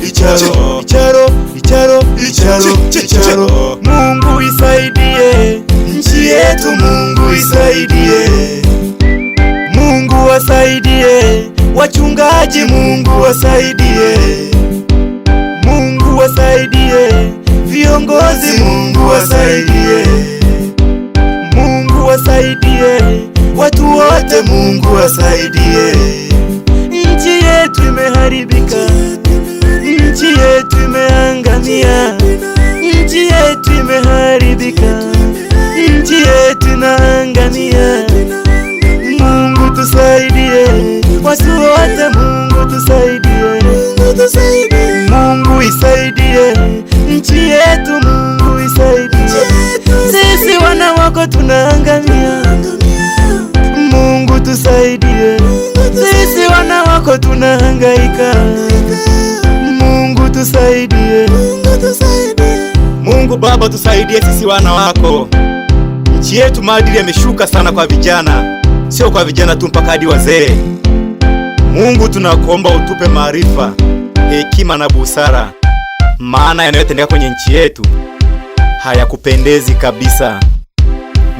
Icharo, Icharo, Icharo, Icharo, Icharo. Mungu isaidie nchi yetu, Mungu isaidie, Mungu wasaidie wachungaji, Mungu wasaidie, Mungu wasaidie viongozi, Mungu wasaidie, Mungu wasaidie watu wote, Mungu wasaidie. Nchi yetu imeharibika, nchi yetu imeangamia, nchi yetu imeharibika, nchi yetu inaangamia. Mungu tusaidie, watu wote, Mungu tusaidie, Mungu isaidie nchi yetu, Mungu isaidie. Sisi wana wako tunaangamia, Mungu tusaidie. Sisi wana wako tunahangaika, Mungu tusaidie. Mungu Baba, tusaidie sisi wana wako. Nchi yetu maadili yameshuka sana kwa vijana, sio kwa vijana tu, mpaka hadi wazee. Mungu, tunakuomba utupe maarifa, hekima na busara, maana yanayotendeka kwenye nchi yetu hayakupendezi kabisa.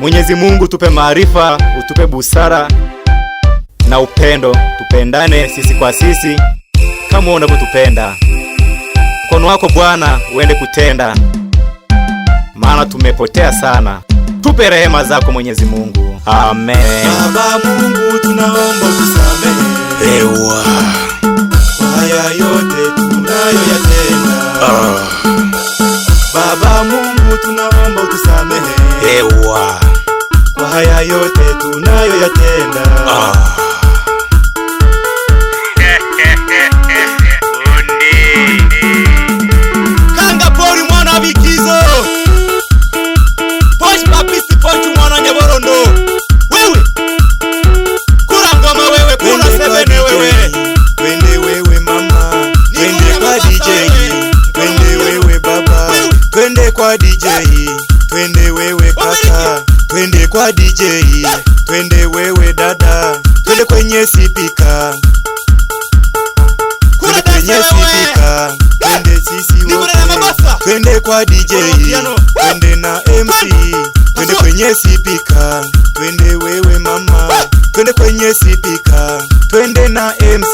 Mwenyezi Mungu, tupe maarifa, utupe busara na upendo, tupendane sisi kwa sisi kama unavyotupenda. Mkono wako Bwana uende kutenda, maana tumepotea sana. Tupe rehema zako Mwenyezi Mungu, amen. Baba Mungu, tunaomba utusamehe Ewa. kwa haya yote tunayoyatenda. Baba Mungu, tunaomba utusamehe Ewa. kwa haya yote tunayoyatenda. Kanga pori mwana wa Bikizo, Posh papisi pochu mwana Nyaborondo. Wewe kura ngoma wewe, kura Twende kwa sebene wewe. DJ, twende wewe mama, twende kwa DJ, twende wewe baba, twende kwa DJ, twende wewe kaka, twende kwa DJ, twende wewe dada, twende kwenye sipika, Kura twende kwenye dansa wewe. sipika, twende sisi Niko na wote, mabasa. twende kwa DJ, Piano. twende na MC, twende kwenye sipika, twende wewe mama, twende kwenye sipika, twende na MC,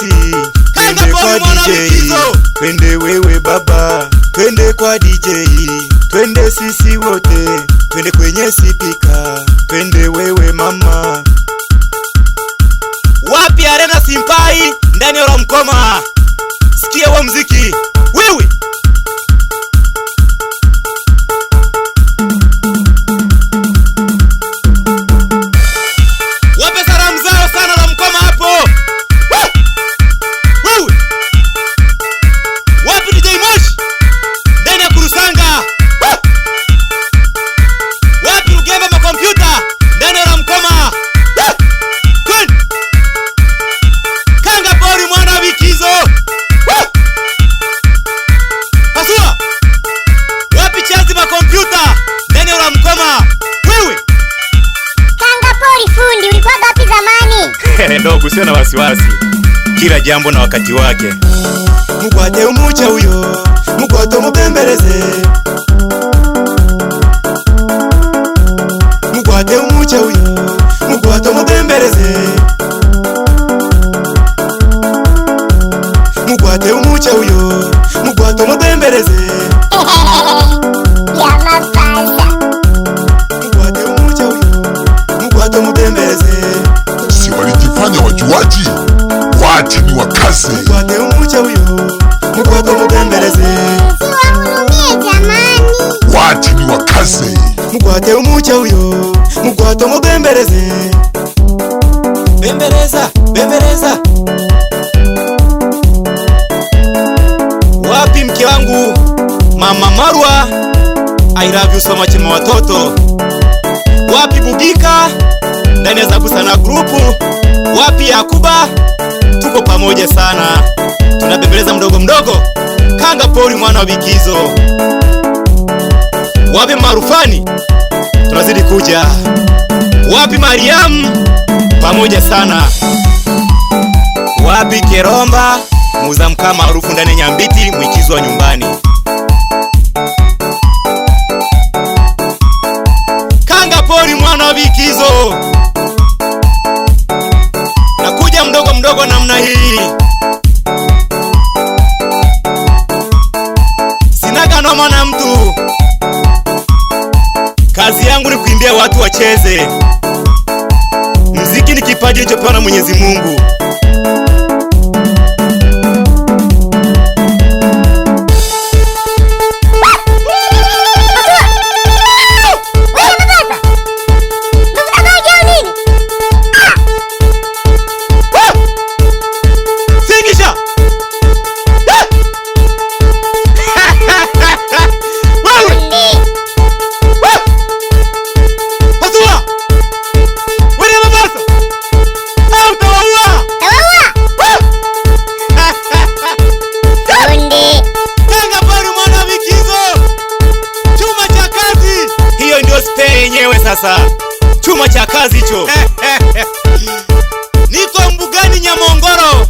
twende Kanga kwa pori mwana DJ, Bikizo. twende wewe baba, twende kwa DJ, twende sisi wote, twende kwenye sipika, twende wewe mama. Wapi Arena Simpai ndani ya Mkoma. Sikia huo mziki. Wewe wape salamu zao sana la Mkoma hapo. Woo! Wewe wapi DJ Moshi ndani ya Kurusanga. Woo! Wapi Rugembe makompyuta ndani ya Mkoma. Woo! Kun! Kanga pori mwana wa Bikizo. Woo! Pasua! Wapi chazi makompyuta ndani ya Mkoma. Wewe Kanga pori fundi, ulikuwa wapi zamani? ndogo, sio na wasiwasi, kila jambo na wakati wake. Mukwate umuche uyo, mukwate umubembeleze, mukwate umuche uyo, mukwate umubembeleze, mukwate umuche uyo, mukwate umubembeleze, Ya mapasa. mukwate umuche uyo, mukwate umubembeleze, Si walijifanya wajuaji, wacha ni wakaze. mukwate umuche uyo, mukwate umubembeleze, Siwahurumie jamani. Wacha ni wakaze. mukwate umuche uyo, mukwate umubembeleze, bembeleza, bembeleza. Wapi mke wangu Mama Marwa, I love you so much mwa watoto. Wapi Bugika ndani ya Zabusa na grupu. Wapi Yakuba, tuko pamoja sana, tunabembeleza mdogo mdogo. Kanga pori mwana wa Bikizo. Wapi Marufani, tunazidi kuja. Wapi Mariamu, pamoja sana. Wapi Keromba, Muuza mkaa maarufu ndani ya Nyambiti, mwikizo wa nyumbani. Kanga pori mwana wa Bikizo, nakuja mdogo mdogo namna hii, sinaga noma na mtu. Kazi yangu ni kuimbia watu wacheze. Mziki ni kipaji nilichopewa na Mwenyezi Mungu. Wewe Mabasa. Unavuta bangi au nini? Singisha! Wewe! Fundi. Pasua! Wewe Mabasa! Au utawaua! Tawaua. Fundi. Kanga pori mwana Bikizo! Chuma cha kazi! Hiyo ndio spare yenyewe sasa. Chuma cha kazi hicho. Niko mbugani Nyamongoro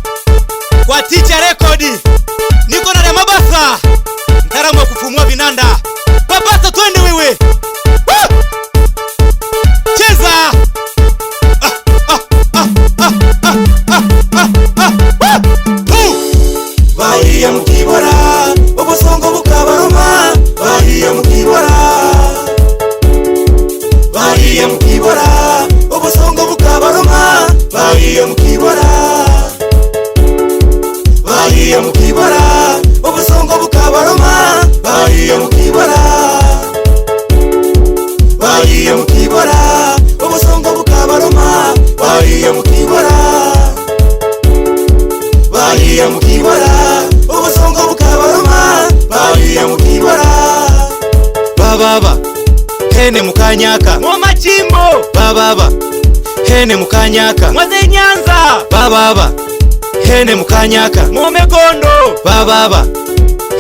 kwa Teacher Record. Niko na Mabasa, mtaalamu wa kufumua vinanda. Babasa, twende wewe. Woo! Cheza! Ah, ah, ah, ah, ah, ah, ah, ah. Woo! Two. Bahiya mukibora obusongo bukabaruma bahiya mukibora bahiya mukibora obusongo bukabaruma bahiya mukibora bahiya mukibora obusongo bukabaruma bahiya mukibora bahiya mukibora obusongo bukabaruma bahiya mukibora bahiya mukibora obusongo bukabaruma bahiya mukibora Bababa hene mukanyaka Mwamachimbo bababa hene mukanyaka Mwaze Nyanza bababa hene mukanyaka Mwomegondo bababa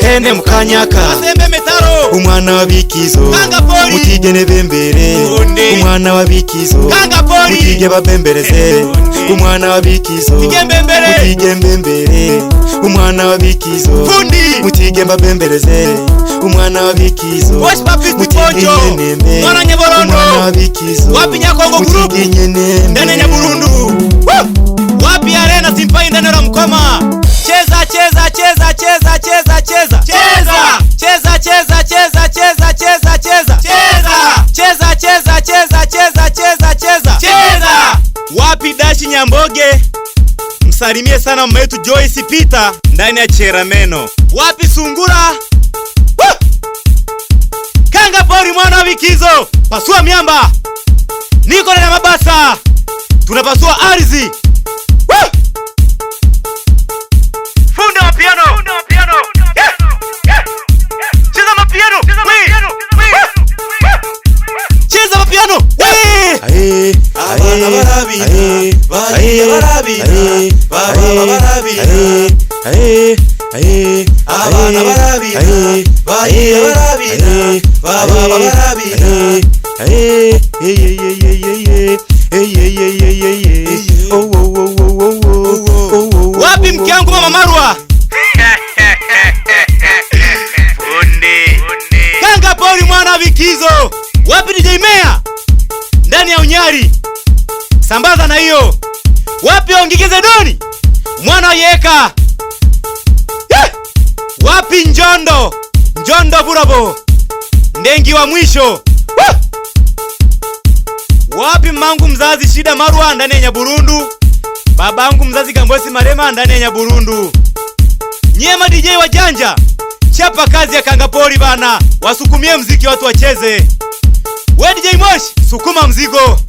hene mukanyaka Masembe Metaro umwana wa Bikizo Kanga pori. mutigene bembere Fundi. umwana wa Bikizo Kanga pori. mutige babembereze Fundi. umwana wa Bikizo Mutige mbembere. mutige mbembere umwana wa Bikizo Fundi. mutige mbabembereze umwana wa Bikizo Wash Papi mutige Poncho. nyenembe Mwana Nyeborondo. umwana wa Bikizo Wapi Nyakongo Group. mutige nyenembe Ndani ya Nyaburundu. Woo! Wapi Arena Simpai ndani ya Mkoma. Cheza cheza cheza cheza cheza cheza. Cheza. Cheza cheza cheza cheza cheza cheza. Cheza. Cheza cheza cheza cheza cheza cheza. Cheza. Wapi Dashi Nyamboge, msalimie sana mama yetu Joyce Peter ndani ya Cherameno. Wapi Sungura? Woo! Kanga pori mwana wa Bikizo, pasua miamba. Niko na Mabasa, tunapasua ardhi. Woo! Funda wa piano. Yeah! Yeah! Cheza mapiano. We! Woo! Cheza mapiano. We! Ae, Abana ae, barabina, ae, bahiye ae, barabina, ae, baba ae, barabina. ae, ae, Abana ae, barabina, ae, bahiye ae, barabina, ae, baba ae, barabina. ae, ae, ae, ae, ae, ae, ae, ae, ae, oh, oh, oh, oh, oh, oh, oh, oh, Wapi mke wangu mama Marwa? Kanga pori mwana wa Bikizo. Wapi DJ Mea? Ndani ya Unyari. Sambaza na hiyo. Wapi Ongigeze Doni? Mwana wa Yeka. Yeah! Wapi Njondo? Njondo Burabo. Ndengi wa mwisho. Woo! Wapi mangu mzazi Shida Marwa ndani ya Nyaburundu? Babangu mzazi Gambosi Marema ndani ya Nyaburundu. Nyema DJ wajanja, chapa kazi ya Kangapori bana, wasukumie mziki watu wacheze. We DJ Moshi, sukuma mzigo.